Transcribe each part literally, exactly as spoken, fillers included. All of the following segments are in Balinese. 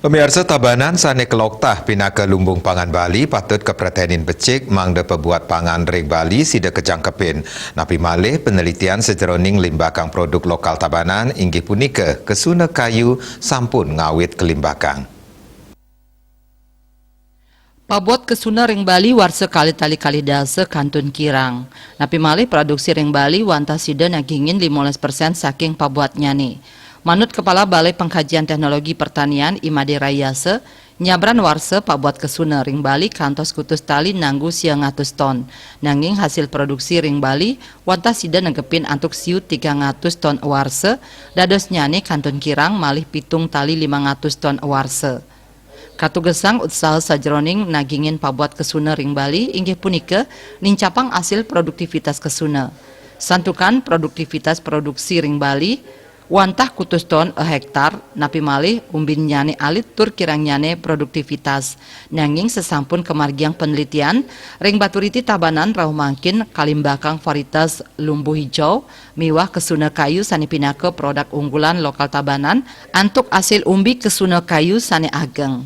Pamiarsa, Tabanan sane kaloktah pinaka lumbung pangan Bali patut kapretenin becik mangda pabuat pangan ring Bali sida kajangkepin. Napi malih penelitian sajeroning limbakang produk lokal Tabanan inggih punika kesuna kayu sampun ngawit kalimbakang. Pabuat kesuna ring Bali warsa kalih tali kalih dasa kantun kirang. Napi malih produksi ring Bali wantah sida nagingin limolas persen saking pabuatnyane. Manut Kepala Balai Pengkajian Teknologi Pertanian, I Made Rayasa, nyabran warsa pabuat kesuna ring Bali kantos kutus tali nanggu sia ngatus ton. Nanging hasil produksi ring Bali wantah sida negepin antuk siu tiga ngatus ton warsa, dadosnyane kantun kirang malih pitung tali lima ngatus ton warsa. Katugesang utsaha sajeroning nagingin pabuat kesuna ring Bali inggih punika nincapang asil produktivitas kesuna. Santukan produktivitas produksi ring Bali wantah kutus ton a hektar, napi malih umbinnyane alit tur kirangnyane produktivitas. Nanging sasampun kamargiang penelitian, ring Baturiti Tabanan rauh mangkin kalimbakang varietas lumbu hijau miwah kesuna kayu sane pinaka produk unggulan lokal Tabanan antuk asil umbi kesuna kayu sane ageng.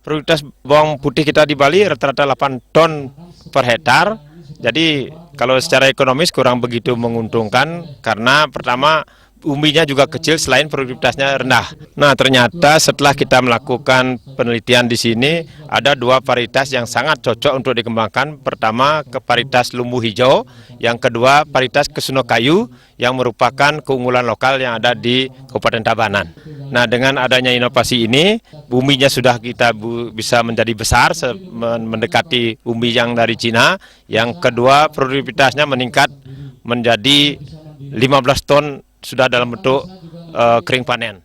Produktivitas bawang putih kita di Bali rata-rata delapan ton per hektar. Jadi kalau secara ekonomis kurang begitu menguntungkan karena pertama umbinya juga kecil selain produktivitasnya rendah. Nah, ternyata setelah kita melakukan penelitian di sini ada dua varietas yang sangat cocok untuk dikembangkan. Pertama ke varietas lumbu hijau, yang kedua varietas kesuna kayu yang merupakan keunggulan lokal yang ada di Kabupaten Tabanan. Nah, dengan adanya inovasi ini, umbinya sudah kita bu- bisa menjadi besar se- men- mendekati umbi yang dari Cina. Yang kedua, produktivitasnya meningkat menjadi lima belas ton sudah dalam bentuk eh, kering panen.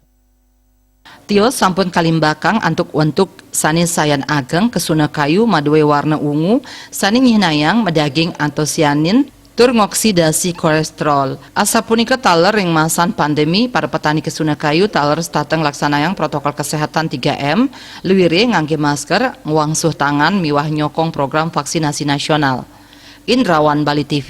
Tios sampun kalimbakang antuk wentuk sane sayan ageng kesuna kayu madue warna ungu sane nyihnayang madaging antosianin tur ngoksidasi kolesterol. Asapunika taler ring masan pandemi, para petani kesuna kayu taler setata nglaksanayang protokol kesehatan tiga M, luire ngangge masker, ngwangsuh tangan miwah nyokong program vaksinasi nasional. Indrawan, Bali T V.